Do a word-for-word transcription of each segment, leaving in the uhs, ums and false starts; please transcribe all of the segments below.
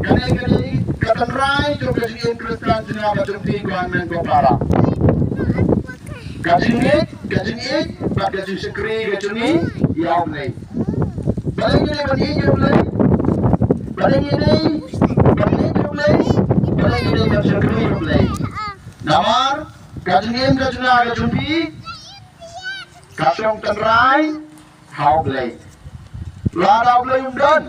Kane ka dei ka tynrai jong ka jingim Khristan jong nga bad jong phi, ko hynmen ko para. Ka jingngeit, ka jingïeit bad ka jingshakri ka jong ngi ïa U Blei. Balei ngi dei ban ïeit ïa U Blei? Balei ngi dei ban ïeit ïa U Blei? Balei ngi dei ban shakri ïa U Blei? Namar ka jingim ka jong nga ka jong phi ka shong tynrai ha U Blei. Lada U Blei um don,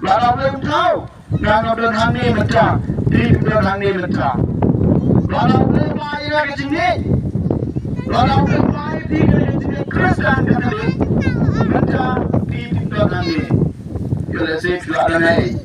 lada U Blei um thaw, nga ngam don hangne mynta, phi phim don hangne mynta. Lada U Blei um ai ïa nga ka jingngeit, lada U Blei um ai ïa phi ka jingngeit Khristan Katholik, mynta phi phim don hangne. Ïa lehse phi lah lehse.